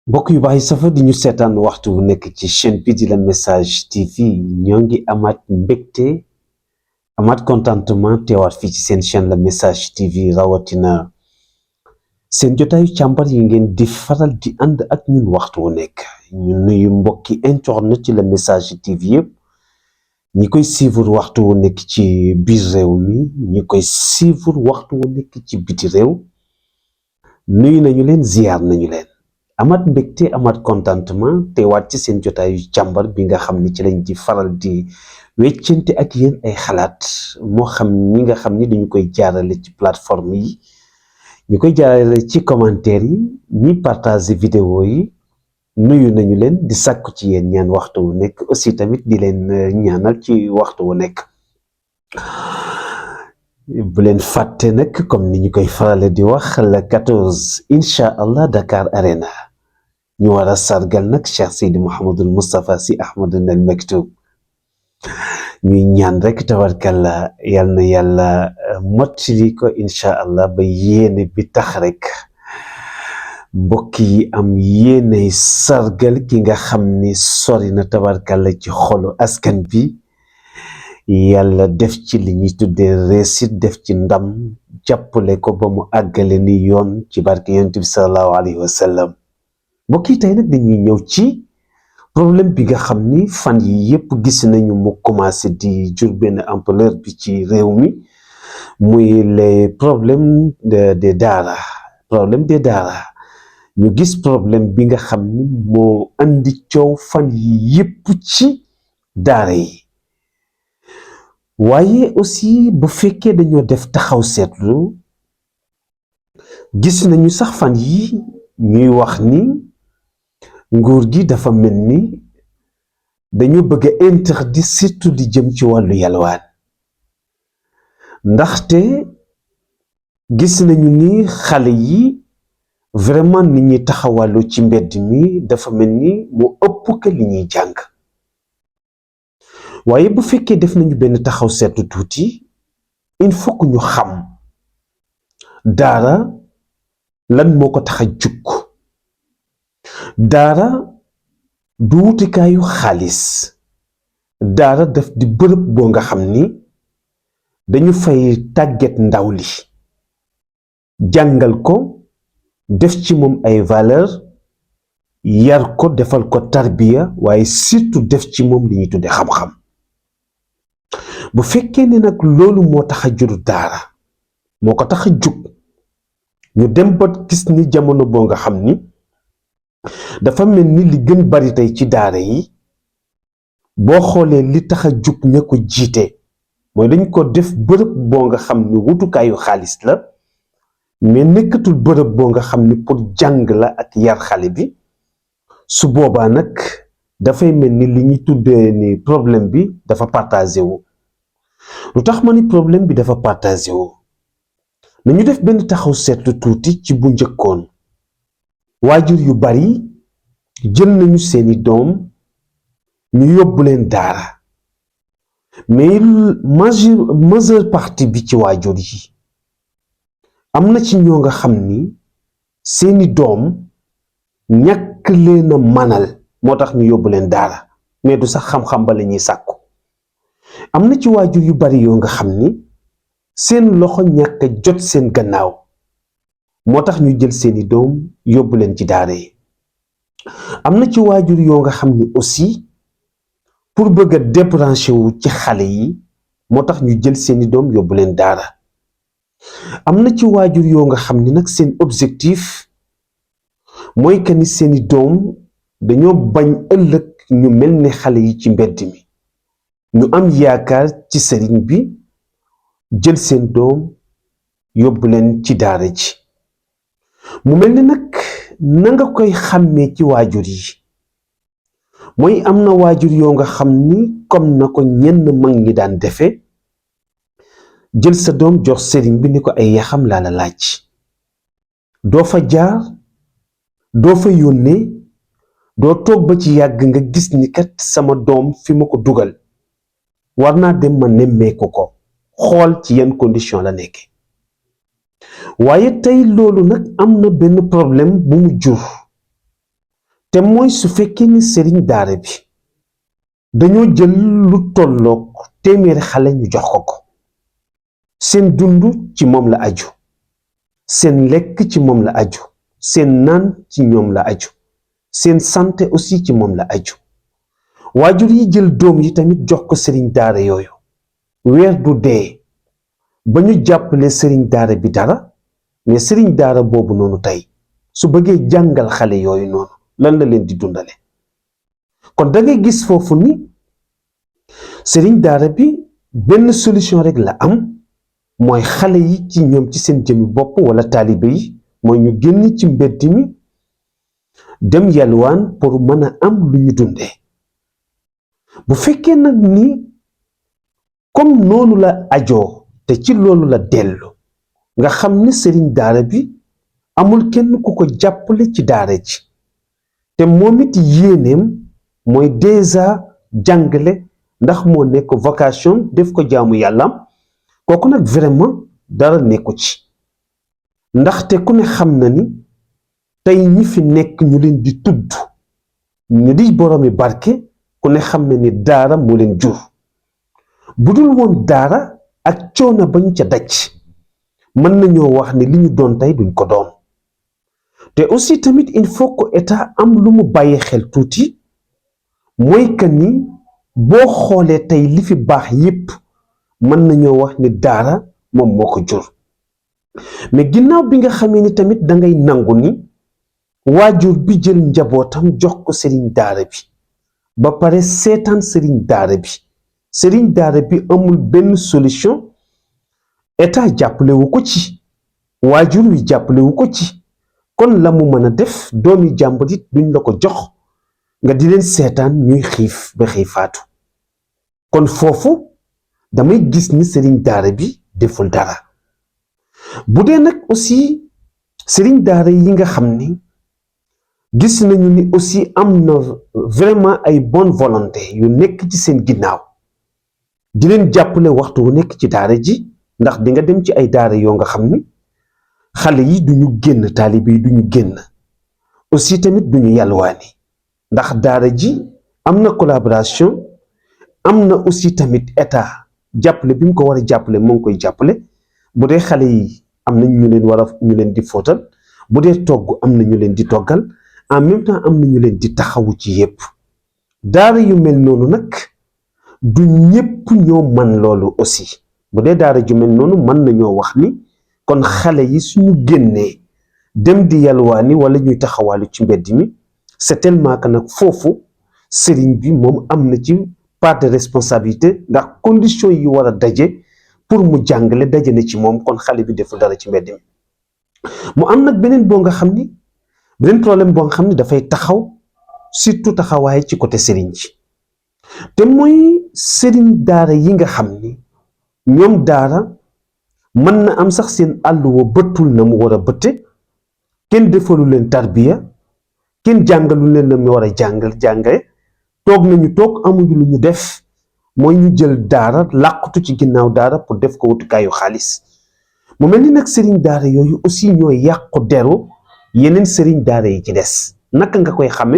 mbokk yu baax yi safa di ñu seetaan waxtu bu nekk ci chaîne bi di la message TV ñoo ngi amaat mbégte amaat contentement teewaat fii ci seen chaîne la message TV rawatina seen jotaayu càmbar yi ngeen di faral di ànd ak ñun waxtu wu nekk ñu nuyu mbokki internet ci la message TV yëpp ñi koy suivre waxtu wu nekk ci biir réew mi ñi koy suivre waxtu wu nekk ci biti réew nuyu nañu leen ziar nañu leen amaat mbégte amaat contentement teewaat ci seen jotaayu càmbar bi nga xam ni ci lañ di faral di weccante ak yéen ay xalaat moo xam ñi nga xam ni dañu koy jaarale ci plateforme yi ñu koy jaarale ci commentaire yi ñi partager vidéo yi nuyu nañu leen di sàkku ci yéen ñaan waxtu wu nekk aussi tamit di leen ñaanal ci waxtu wu nekk bu leen fàtte nag comme ni ñu koy farale di wax le 14 incha allah Dakar Arena ñu war a sargal nag Cheikh Seydi Mouhamadul Moustapha Sy Ahmad Al Maktoum ñuy ñaan rek tabarkalla yal na yàlla mottali ko incha allah ba yéene bi tax rek mbokk yi am yéenay sargal ki nga xam ni sori na tabarkalla ci xolu askan bi yàlla def ci li ñuy tuddee réussite def ci ndam jàppale ko ba mu àggale ni yoon ci barke yonent bi sallallahu alayhi wa sallam mbokk yi tey nag dañuy ñëw ci problème bi nga xam ni fan yi yëpp gis nañu mu commencé di jur benn ampleur bi ci réew mi muy les problèmes des daara problème des daara ñu gis problème bi nga xam ni moo andi coow fan yi yëpp ci daara yi waaye aussi bu fekkee dañoo def taxaw seetlu gis nañu sax fan yi ñuy wax ni nguur gi dafa mel ni dañu bëgg a interdit surtout di jëm ci wàllu yalwaan ndaxte gis nañu ni xale yi vraiment ni ñuy taxawàllu ci mbedd mi dafa mel ni mu ëpp que li ñuy jàng waaye bu fekkee def nañu benn taxaw seetlu tuuti il faut que ñu xam daara lan moo ko tax a jug daara du wutikaayu xaalis daara daf di bërëb boo nga xam ni dañu fay tàgget ndaw li jàngal ko def ci moom ay valeur yar ko defal ko tarbiya waaye surtout def ci moom li ñuy tudde xam-xam bu fekkee ne nag loolu moo tax a jur daara moo ko tax a jug ñu dem ba gis ni jamono boo nga xam ni dafa mel ni li gën bari tey ci daara yi boo xoolee li tax a jug ña ko jiite mooy dañ ko def bërëb boo nga xam ni wutukaayu xaalis la mais nekkatul bërëb boo nga xam ni pour jàng la ak yar xale bi su boobaa nag dafay mel ni li ñuy tuddee ni problème bi dafa partagé wu lu tax ma ni problème bi dafa partagé wu nañu def benn taxaw seetlu tuuti ci bu njëkkoon waajur yu bari jël nañu seeni doom ñu yóbbu leen daara mais majeure partie bi ci waajur yi am na ci ñoo nga xam ni seeni doom ñàkk leen a manal moo tax ñu yóbbu leen daara mais du sax xam-xam ba la ñuy sàkku am na ci waajur yu bari yoo nga xam ni seen loxo ñàkk a jot seen gannaaw moo tax ñu jël seeni doom yóbbu leen ci daara yi am na ci waajur yoo nga xam ni aussi pour bëgg a débranché wu ci xale yi moo tax ñu jël seeni doom yóbbu leen daara am na ci waajur yoo nga xam ni nag seen objectif mooy que ni seeni doom dañoo bañ ëllëg ñu mel ne xale yi ci mbedd mi ñu am yaakaar ci sëriñ bi jël seen doom yóbbu leen ci daara ji mu mel ni nag na nga koy xàmmee ci waajur yi mooy am na waajur yoo nga xam ni comme na ko ñenn mag ñi daan defe jël sa doom jox sëriñ bi ni ko ay yaxam laa la laaj doo fa jaar doo fa yónnee doo toog ba ci yàgg nga gis ni kat sama doom fi ma ko dugal war naa dem ma nemmeeku ko xool ci yan condition la nekke waaye tey loolu nag am na benn problème bu mu jur te mooy su fekkee ni sëriñ daara bi dañoo jël lu tolloog téeméeri xale ñu jox ko seen dund ci moom la aju seen lekk ci moom la aju seen naan ci ñoom la aju seen santé aussi ci moom la aju waajur yi jël doom yi tamit jox ko sëriñ daara yooyu weer du dee ba ñu jàppale sëriñ daara bi dara mais sëriñ daara boobu noonu tey su bëggee jàngal xale yooyu noonu lan la leen di dundale kon da ngay gis foofu ni sëriñ daara bi benn solution rek la am mooy xale yi ci ñoom ci seen jëmmi bopp wala taalibe yi mooy ñu génn ci mbedd mi dem yalwaan pour mën a am lu ñu dundee bu fekkee nag ni comme noonu la ajoo te ci loolu la dellu nga xam ni sëriñ daara bi amul kenn ku ko jàppale ci daara ji te moom it yéeneem mooy déjà jàngale ndax moo nekk vocation def ko jaamu yàllaam kooku nag vraiment dara nekku ci ndaxte ku ne xam na ni tey ñi fi nekk ñu leen di tudd ñu di boroomi barke ku ne xam na ni daara moo leen jur bu dul woon daara ak coono ba ñu ca daj mën nañoo wax ni li ñu doon tey duñ ko doon te aussi tamit il faut que état am lu mu bàyyi xel tuuti mooy que ni boo xoolee tey li fi baax yépp mën nañoo wax ni daara moom moo ko jur mais ginnaaw bi nga xamee ni tamit dangay nangu ni waajur bi jël njabootam jox ko sëriñ daara bi ba pare seetaan sëriñ daara bi amul benn solution état jàppale wu ko ci waajur wi jàppale wu ko ci kon la mu mën a def doomi jàmbur it duñ la ko jox nga di leen seetaan ñuy xiif ba xiifaatu kon foofu damay gis ni sëriñ daara bi deful dara bu dee nag aussi sëriñ daara yi nga xam ni gis nañu ni aussi am na vraiment ay bonne volonté yu nekk ci seen ginnaaw di leen jàppale waxtu wu nekk ci daara ji ndax di nga dem ci ay daara yoo nga xam ni xale yi duñu génn taalibe yi duñu génn aussi tamit duñu yalwaani ndax daara ji am na collaboration am na aussi tamit état jàppale bi mu ko war a jàppale moo ngi koy jàppale bu dee xale yi am na ñu leen war a ñu leen di fóotal bu dee togg am na ñu leen di toggal en même temps am na ñu leen di taxawu ci yépp daara yu mel noonu nag du ñépp ñoo man loolu aussi bu dee daara ju mel noonu mën nañoo wax ni kon xale yi suñu génnee dem di yalwaani wala ñuy taxawaalu ci mbedd mi c'est tellement que nag foofu sëriñ bi moom am na ci part de responsabilité ndax condition yi war a daje pour mu jàngale daje na ci moom kon xale bi deful dara ci mbedd mi mu am nag beneen problème boo nga xam ni dafay taxaw surtout taxawaay ci côté sëriñ ji te mooy sëriñ daara yi nga xam ni ñoom daara mën na am sax seen àlluwa bëttul na mu war a bëtte kenn defalu leen tarbiya kenn jàngalu leen na mu war a jàngale toog amuñu lu ñu def mooy ñu jël daara làqutu ci ginnaaw daara pour def ko wutukaayu xaalis mu mel ni nag sëriñ daara yooyu aussi ñooy yàqu deru yeneen sëriñ daara yi ci des naka nga koy xame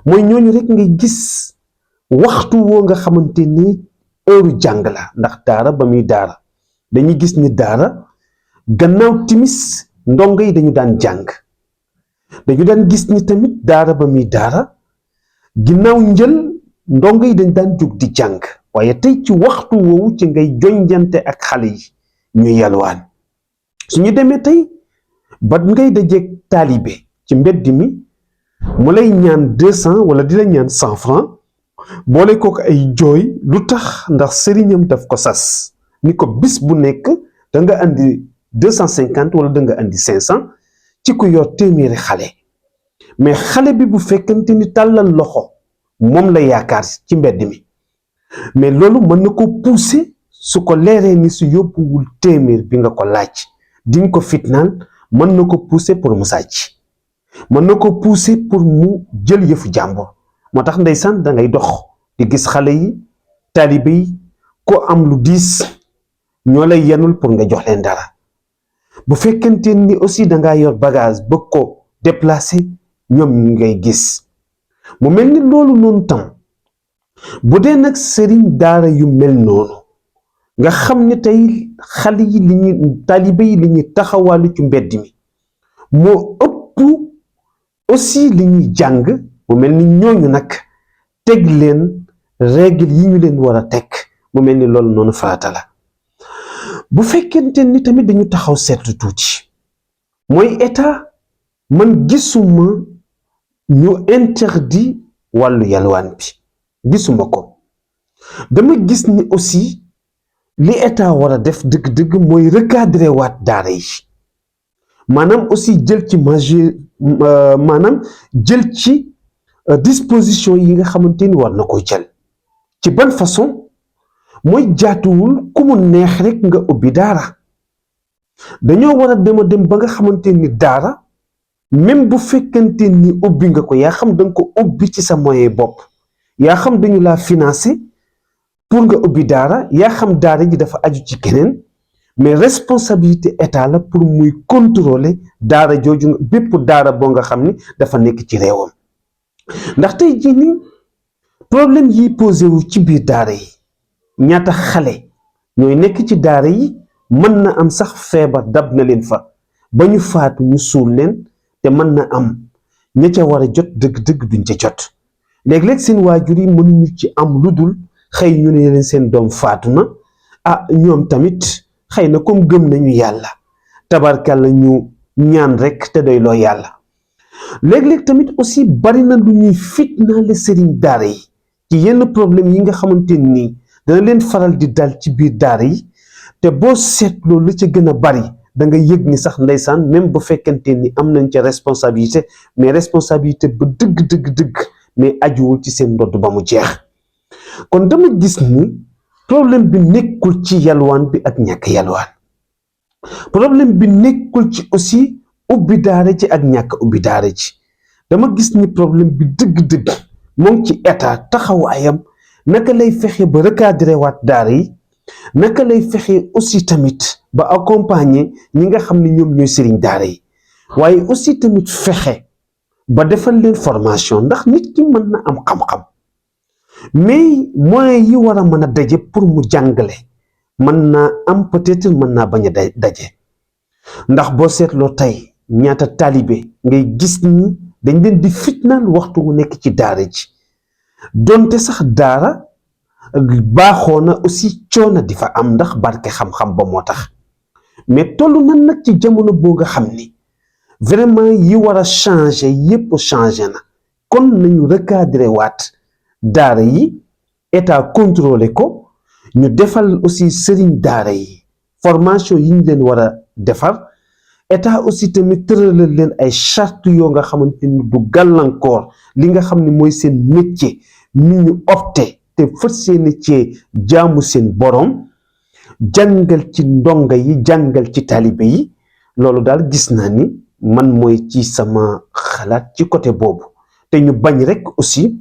mooy ñooñu rek ngay gis waxtu woo nga xamante ni heure jàng la ndax daara ba muy daara dañuy gis ni daara gannaaw timis ndongo yi dañu daan jàng dañu daan gis ni tamit daara ba muy daara ginnaaw njël ndongo yi dañ daan jóg di jàng waaye tey ci waxtu woowu ci ngay jonjante ak xale yi ñuy yalwaan suñu demee tey ba ngay dajeeg taalibe ci mbedd mi mu lay ñaan 200 wala di la ñaan 100 francs boole kook ay jooy lu tax ndax sëriñam daf ko sas ni ko bis bu nekk da nga andi 250 wala da nga andi 500 ci ku yor téeméeri xale mais xale bi bu fekkante ni tàllal loxo moom la yaakaar ci mbedd mi mais loolu mën na ko pousser su ko leeree ni su yóbbuwul téeméer bi nga ko laaj di nga ko fitnaan mën na ko pousser pour mu sàcc mën na ko pousser pour mu jël yëfu jàmbur moo tax ndeysaan da ngay dox di gis xale yi taalibe yi ko am lu diis ñoo lay yenul pour nga jox leen dara bu fekkente ni aussi da ngaa yor bagage bëgg ko déplacer ñoom ngay gis mu mel ni loolu noonu tam bu dee nag sëriñ daara yu mel noonu nga xam ne tey xale yi li ñuy taalibe yi li ñuy taxawaalu ci mbedd mi moo ëpp aussi li ñuy jàng mu mel ni ñooñu nag teg leen règle yi ñu leen war a teg mu mel ni loolu noonu farata la bu fekkente ni tamit dañu taxaw seetlu tuuti mooy état man gisuma ñu interdit wàllu yalwaan bi gisuma ko dama gis ni aussi li état war a def dëgg-dëgg mooy recadrer waat daara yi maanaam aussi jël ci maanaam jël ci disposition yi nga xamante ni war na ko jël ci ban façon mooy jaatuwul ku mu neex rek nga ubbi daara dañoo war a dem ba nga xamante ni daara même bu fekkante ni ubbi nga ko yaa xam danga ko ubbi ci sa moyen bopp yaa xam dañu laa financer pour nga ubbi daara yaa xam daara ji dafa aju ci keneen mais responsabilité état la pour muy contrôler daara jooju bépp daara boo nga xam ni dafa nekk ci réewam ndax tey jii nii problème yi posé wu ci biir daara yi ñaata xale ñooy nekk ci daara yi mën na am sax feebar dab na leen fa ba ñu faatu ñu suul leen te mën na am ña ca war a jot dëgg-dëgg duñ ca jot léeg-léeg seen waajur yi mënuñu ci am lu dul xëy ñu ne leen seen doom faatu na ñoom tamit xëy na comme gëm nañu yàlla tabarkàlla ñu ñaan rek te doy loo yàlla léeg-léeg tamit aussi bari na lu ñuy fitnaale sëriñ daara yi ci yenn problème yi nga xamante nii dana leen faral di dal ci biir daara yi te boo seetloo lu ca gën a bari da nga yëg ni sax ndeysaan même bu fekkente ni am nañ ca responsabilité mais responsabilité ba dëgg mais ajuwul ci seen ndodd ba mu jeex kon dama gis ni problème bi nekkul ci yalwaan bi ak ñàkk yalwaan problème bi nekkul ci aussi ubbi daara ci ak ñàkk ubbi daara ci dama gis ni problème bi dëgg moom ci état taxawaayam naka lay fexe ba recadrer waat daara yi naka lay fexe aussi tamit ba accompagner ñi nga xam ne ñoom ñooy sëriñ daara yi waaye aussi tamit fexe ba defal leen formation ndax nit ki mën na am xam-xam mais moyens yi war a mën a daje pour mu jàngale mën naa am peut-être mën naa bañ a daje ndax boo seetloo tey ñaata taalibe ngay gis ni dañ leen di fitnaal waxtu wu nekk ci daara ji donte sax daara baaxoo na aussi coono di fa am ndax barke xam-xam ba moo tax mais toll na nag ci jamono boo nga xam ni vraiment yi war a changer yépp changer na kon nañu recadrer waat daara yi état contrôler ko ñu defal aussi sëriñ daara yi formation yi ñu leen war a defar état aussi tamit tëralal leen ay charte yoo nga xamante ni du gàllankoor li nga xam ne mooy seen métier mi ñu opté te fas yéene ci jaamu seen borom jàngal ci ndonga yi jàngal ci taalibe yi loolu daal gis naa ni man mooy ci sama xalaat ci côté boobu te ñu bañ rek aussi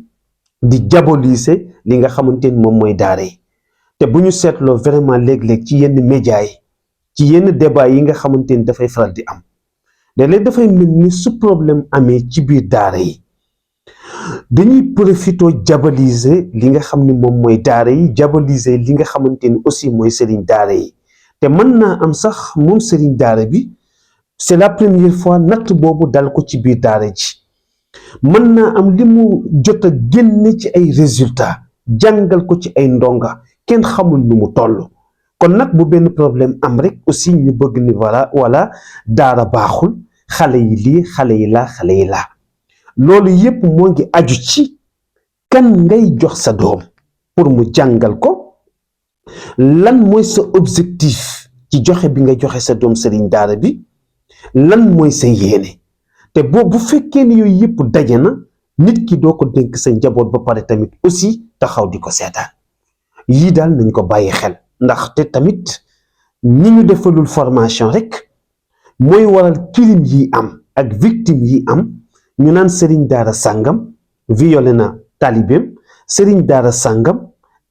di diaboliser li nga xamante ni moom mooy daara yi te bu ñu seetloo vraiment léeg-léeg ci yenn médias yi ci yenn débat yi nga xamante ni dafay faral di am léeg-léeg dafay mel ni su problème amee ci biir daara yi dañuy profito diaboliser li nga xam ni moom mooy daara yi diaboliser li nga xamante ni aussi mooy sëriñ daara yi te mën naa am sax moom sëriñ daara bi c'est la première fois natt boobu dal ko ci biir daara ji mën naa am li mu jot a génne ci ay résultats jàngal ko ci ay ndonga kenn xamul nu mu toll kon nag bu benn problème am rek aussi ñu bëgg ni voilà daara baaxul xale yi lii xale yi laa loolu yépp moo ngi aju ci kan ngay jox sa doom pour mu jàngal ko lan mooy sa objectif ci joxe bi nga joxe sa doom sëriñ daara bi lan mooy sa yéene te bu fekkee ni yooyu yépp daje na nit ki doo ko dénk sa njaboot ba pare tamit aussi taxaw di ko seetaan yii daal nañ ko bàyyi xel ndaxte tamit ñi ñu defalul formation rek mooy waral crime yi am ak victime yi am ñu naan sëriñ daara sàngam violé na taalibeem sëriñ daara sàngam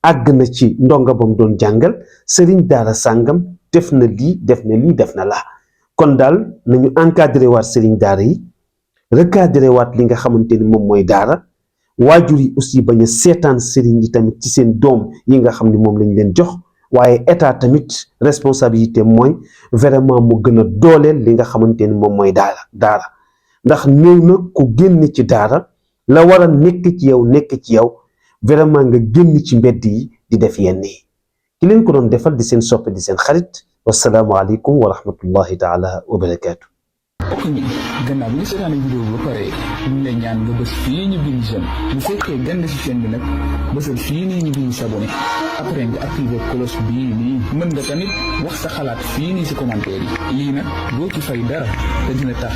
àgg na ci ndonga bam doon jàngal sëriñ daara sàngam def na lii def na laa kon daal nañu encadré waat sëriñ daara yi recadré waat li nga xamante ni moom mooy daara waajur yi aussi bañ a seetaan sëriñ yi tamit ci seen doom yi nga xam ne moom lañ leen jox waaye état tamit responsabilité mooy vraiment mu gën a dooleel li nga xamante ni moom mooy daara ndax néew na ku génn ci daara la war a nekk ci yow vraiment nga génn ci mbedd yi di def yenn yi ki leen ko doon defal di seen soppe di seen xarit wassalaamu aleykum wa rahmatullahi taala wa barakaatu. ok gannaaw bi nga seetaane vidéo bi ba pare ñu lay ñaan nga bës fii ñu bind j'aime bu fekkee gand si chaîne bi nag bësal fii nii ñu bind s'abonné après nga activer cloche bii nii mën nga tamit wax sa xalaat fii nii si commentaire yi lii nag doo ci fay dara te dina tax